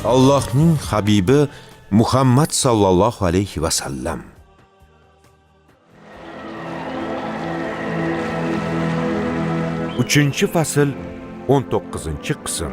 Allohning habibi Muhammad sallallohu alayhi va sallam. Uchinchi fasl 19-qism.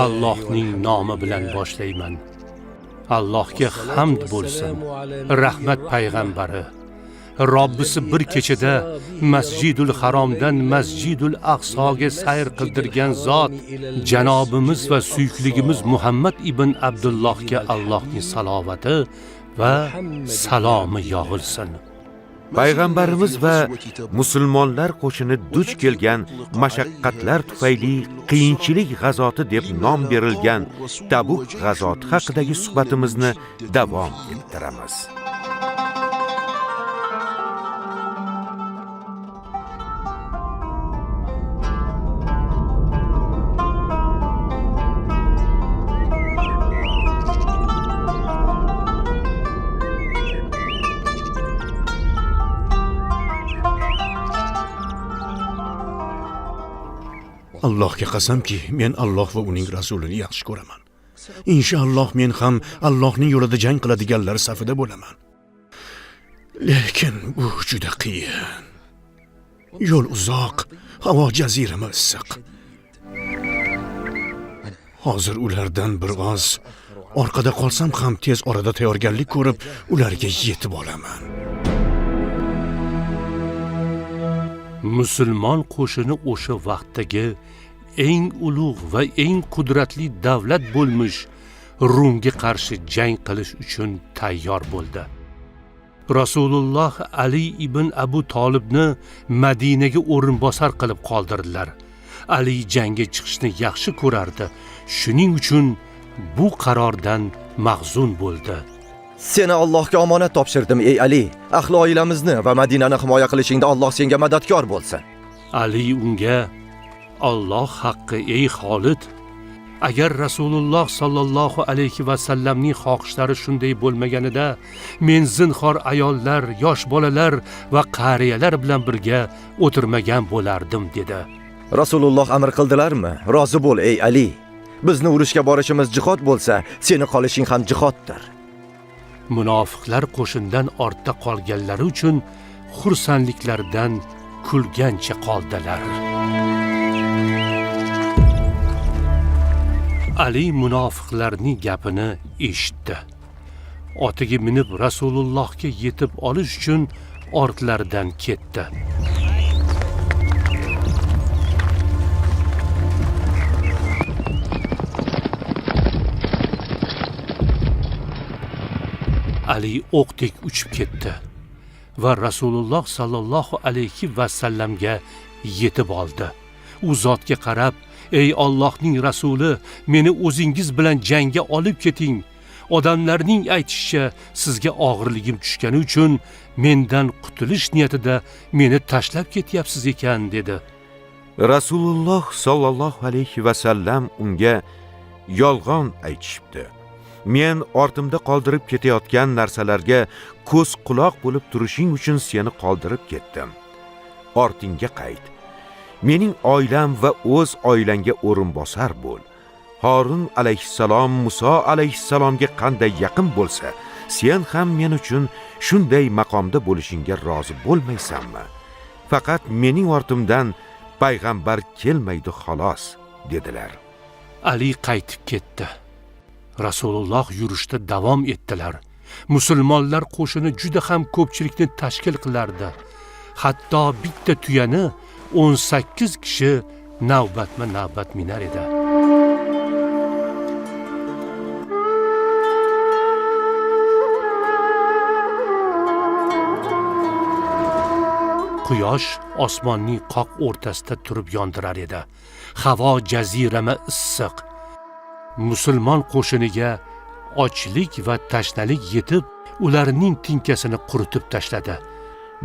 Allohning nomi bilan boshlayman. Allohga hamd bo'lsin. Rahmat payg'ambari Robbisi bir kechada Masjidul Haromdan Masjidul Aqsoga sayr qildirgan zot janobimiz va suyukligimiz Muhammad ibn Abdullohga Allohning salovati va salomi yog'ilsin. Payg'ambarimiz va musulmonlar qo'shini duch kelgan mashaqqatlar tufayli qiyinchilik g'azoti deb nom berilgan Tabuk g'azoti haqidagi suhbatimizni davom ettiramiz. Allohga qasamki, men Alloh va uning rasulini yaxshi ko'raman. Inshaalloh men ham Allohning yo'lida jang qiladiganlar safida bo'laman. Lekin bu juda qiyin. Yo'l uzoq, havo jazirama issiq. Hozir ulardan bir oz orqada qolsam ham tez orada tayyorgarlik ko'rib, ularga yetib olaman. Musulmon qo'shini o'sha vaqtdagi eng ulug' va eng qudratli davlat bo'lmish Rumga qarshi jang qilish uchun tayyor bo'ldi. Rasululloh Ali ibn Abu Tolibni Madinaga o'rinbosar qilib qoldirdilar. Ali jangga chiqishni yaxshi ko'rardi. Shuning uchun bu qarordan mahzun bo'ldi. Seni Allohga omonat topshirdim, ey Ali. Ahli oilamizni va Madinani himoya qilishingda Alloh senga madadkor bo'lsin. Ali unga: Alloh haqqi, ey Xolid, agar Rasululloh sallallohu alayhi va sallamning xohishlari shunday bo'lmaganida, men zinhor ayollar, yosh bolalar va qariyalar bilan birga o'tirmagan bo'lardim, dedi. Rasululloh amr qildilarmi? Rozi bo'l, ey Ali. Bizni urushga borishimiz jihod bo'lsa, seni qolishing ham jihoddir. Munofiqlar qo'shindan ortda qolganlari uchun xursandliklaridan kulgancha qoldilar. Ali munofiqlarning gapini eshitdi. Otiga minib Rasulullohga yetib olish uchun ortlaridan ketdi. Ali o'qdek uchib ketdi va Rasululloh sallallohu alayhi va sallamga yetib oldi. U zotga qarab: "Ey Allohning rasuli, meni o'zingiz bilan jangga olib keting. Odamlarning aytishicha, sizga og'irligim tushgani uchun mendan qutulish niyatida meni tashlab ketyapsiz ekan", dedi. Rasululloh sallallohu alayhi va sallam unga: "Yolg'on aytishibdi. Men ortimda qoldirib ketayotgan narsalarga ko'z quloq bo'lib turishing uchun seni qoldirib ketdim. Ortingga qayt. Mening oilam va o'z oilangga o'rinbosar bo'l. Horun alayhissalom Muso alayhissalomga qanday yaqin bo'lsa, sen ham men uchun shunday maqomda bo'lishingga rozi bo'lmaysanmi? Faqat mening ortimdan payg'ambar kelmaydi xolos", dedilar. Ali qaytib ketdi. Rasululloh yurishda davom etdilar. Musulmonlar qo'shini juda ham ko'pchilikni tashkil qilardi. Hatto bitta tuyani 18 kishi navbatma-navbat minar edi. Quyosh osmonning qoq o'rtasida turib yondirar edi. Havo jazirama issiq. Musulmon qo'shiniga ochlik va tashnalik yetib, ularning tinkasini quritib tashladi.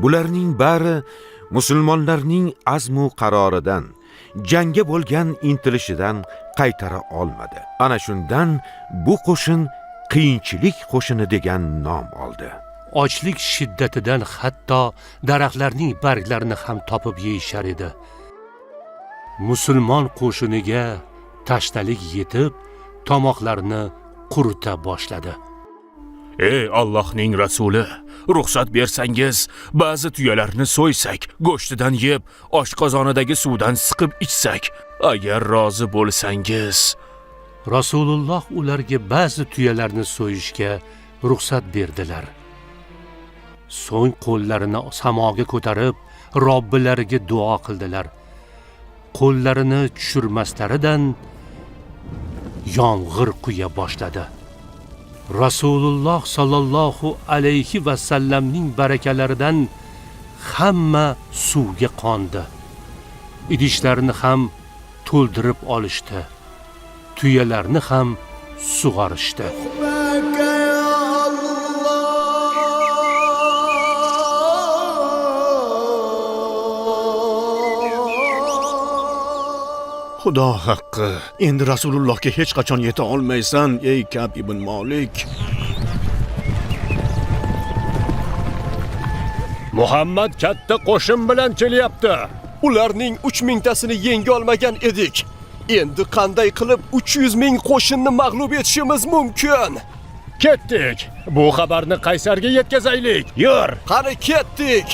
Bularning bari musulmonlarning azmu qaroridan, jangga bo'lgan intilishidan qaytara olmadi. Ana shundan bu qo'shin qiyinchilik qo'shini degan nom oldi. Ochlik shiddatidan hatto daraxtlarning barglarini ham topib yeyishar edi. Musulmon qo'shiniga tashnalik yetib, tomoqlarini qurita boshladi. Ey Allohning rasuli, ruxsat bersangiz, ba'zi tuyalarni so'ysak, go'shtidan yeb, oshqozonidagi suvdan siqib ichsak, agar rozi bo'lsangiz. Rasululloh ularga ba'zi tuyalarni so'yishga ruxsat berdilar. So'ng qo'llarini samoga ko'tarib, Robbilariga duo qildilar. Qo'llarini tushirmaslaridan yomg'ir quya boshladi. Rasululloh sallallohu alayhi va sallamning barakalaridan hamma suvga qondi. Idishlarini ham to'ldirib olishdi. Tuyalarni ham sug'orishdi. Xudo haqqi, endi Rasulullohga hech qachon yeta olmaysan, ey Kab ibn Malik. Muhammad katta qo'shin bilan kelyapti. Ularning 3000 tasini yenga olmagan edik. Endi qanday qilib 300 ming qo'shinni mag'lub etishimiz mumkin? Ketdik. Bu xabarni Qaysarga yetkazaylik. Yur. Qani ketdik.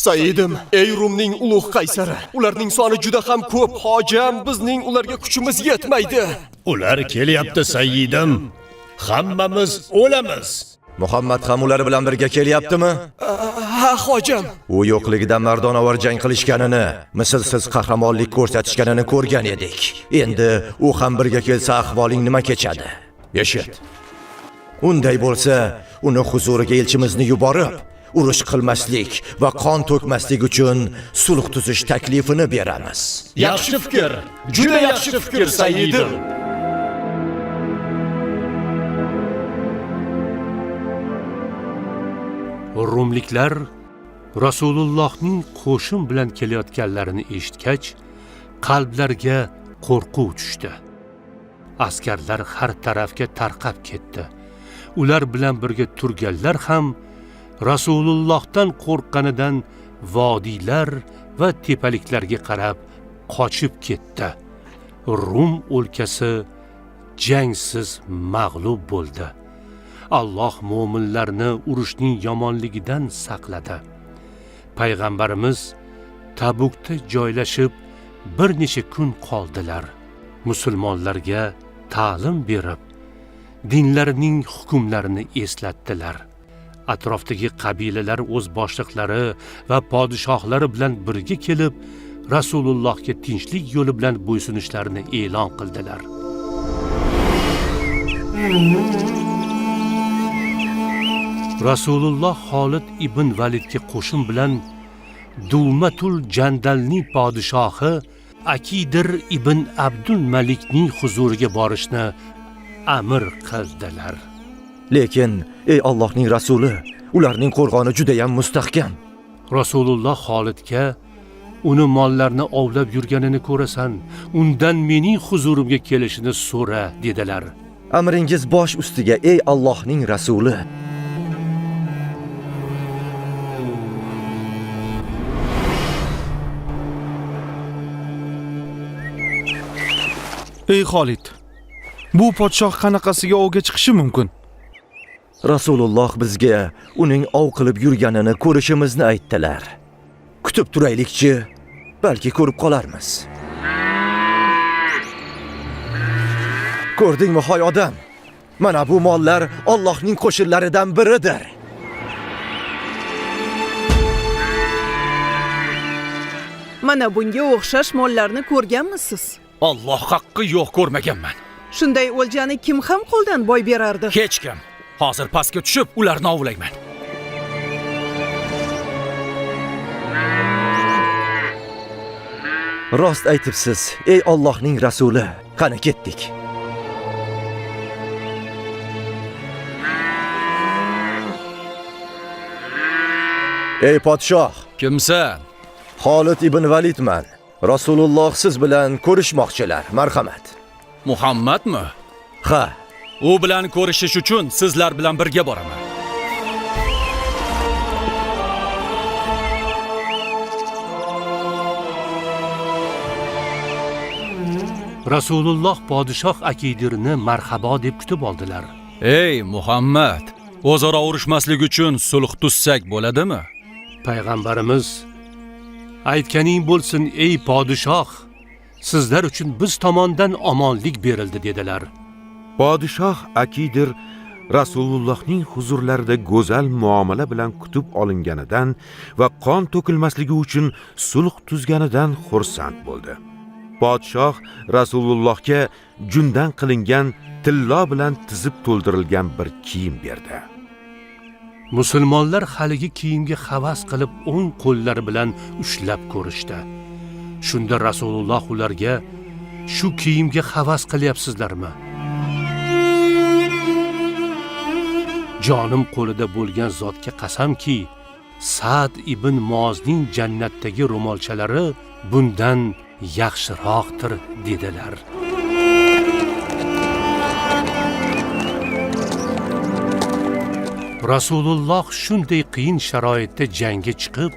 Sayyidim, ey Rumning ulug' qaysari, ularning soni juda ham ko'p, hojam, bizning ularga kuchimiz yetmaydi. Ular kelyapti, sayyidim. Hammamiz o'lamiz. Muhammad ham ular bilan birga kelyaptimi? Ha, hojam. U yo'qligida mardonavor jang qilishganini, mislsiz qahramonlik ko'rsatishganini ko'rgan edik. Endi u ham birga kelsa ahvoling nima kechadi? Eshit. Unday bo'lsa, uni huzuriga elchimizni yuborib, urush qilmaslik va qon to'kmaslik uchun sulh tuzish taklifini beramiz. Yaxshi fikr, juda yaxshi fikr, sayyidim. Rumliklar Rasulullohning qo'shin bilan kelayotganlarini eshitgach, qalblariga qo'rquv tushdi. Askarlar har tarafga tarqab ketdi. Ular bilan birga turganlar ham Rasulullohdan qo'rqqanidan vodiylar va tepaliklarga qarab qochib ketdi. Rum o'lkasi jangsiz mag'lub bo'ldi. Alloh mo'minlarni urushning yomonligidan saqladi. Payg'ambarimiz Tabukda joylashib bir necha kun qoldilar. Musulmonlarga ta'lim berib, dinlarining hukmlarini eslatdilar. Atrofdagi qabilalar o'z boshliqlari va podshohlari bilan birga kelib, Rasulullohga tinchlik yo'li bilan bo'ysunishlarini e'lon qildilar. Rasululloh Xolid ibn Validga qo'shin bilan Dumatul Jandalning podshohi Akidir ibn Abdul Malikning huzuriga borishni amr qildilar. Lekin ey Allohning rasuli, ularning qo'rg'oni juda ham mustahkam. Rasululloh Xolidga uni mollarni ovlab yurganini ko'rasan, undan mening huzurimga kelishini so'ra dedilar. Amringiz bosh ustiga, ey Allohning rasuli. Ey Xolid, bu podshoh qanaqasiga ovga chiqishi mumkin? Rasululloh bizga uning ov qilib yurganini ko'rishimizni aytdilar. Kutib turaylikchi, balki ko'rib qolarmiz. Ko'rdingmi, hoy odam? Mana bu mollar Allohning qo'shinlaridan biridir. Mana bunga o'xshash mollarni ko'rganmisiz? Alloh haqqi yo'q ko'rmaganman. Shunday o'ljani kim ham qo'ldan boy berardi? Hech kim. Hozir pastga tushib, ularni ovlayman. Rost aytibsiz, ey Allohning rasuli. Qani ketdik. Ey podshoh, Kimsan? Xolid ibn Validman. Rasululloh siz bilan ko'rishmoqchilar. Marhamat. Muhammadmi? Ha, U bilan ko'rishish uchun sizlar bilan birga boraman. Rasululloh podshoh Akidirni marhabo deb kutib oldilar. Ey Muhammad, o'zaro urushmaslik uchun sulh tuzsak bo'ladimi? Payg'ambarimiz: "Aytganing bo'lsin, ey podshoh, sizlar uchun biz tomondan omonlik berildi" dedilar. Podshoh Akidir Rasulullohning huzurlarida go'zal muomala bilan kutib olinganidan va qon to'kilmasligi uchun sulh tuzganidan xursand bo'ldi. Podshoh Rasulullohga jundan qilingan tillo bilan tizib to'ldirilgan bir kiyim berdi. Musulmonlar haligi kiyimga havas qilib o'ng qo'llari bilan ushlab ko'rishdi. Shunda Rasululloh ularga: "Shu kiyimga havas qilyapsizlarmi? Jonim qo'lida bo'lgan zotga qasamki, Sa'd ibn Muozning jannatdagi ro'molchalari bundan yaxshiroqdir" dedilar. Rasululloh shunday qiyin sharoitda jangga chiqib,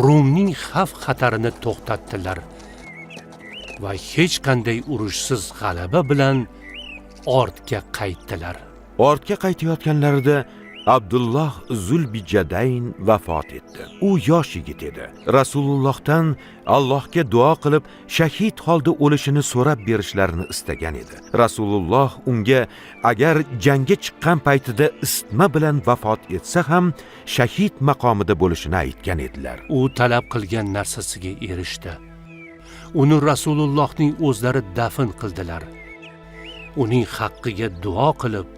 Rumning xavf xatarini to'xtatdilar va hech qanday urushsiz g'alaba bilan ortga qaytdilar. Ortga qaytayotganlarida Abdulloh Zulbijadayn vafot etdi. U yosh yigit edi. Rasulullohdan Allohga duo qilib shahid holda o'lishini so'rab berishlarini istagan edi. Rasululloh unga agar jangga chiqqan paytida isitma bilan vafot etsa ham shahid maqomida bo'lishini aytgan edilar. U talab qilgan narsasiga erishdi. Uni Rasulullohning o'zlari dafn qildilar. Uning haqqiga duo qilib: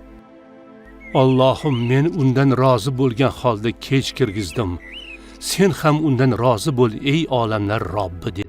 "Allohim, men undan rozi bo'lgan holda kech kirgizdim. Sen ham undan rozi bo'l, ey olamlar Robbi" dedi.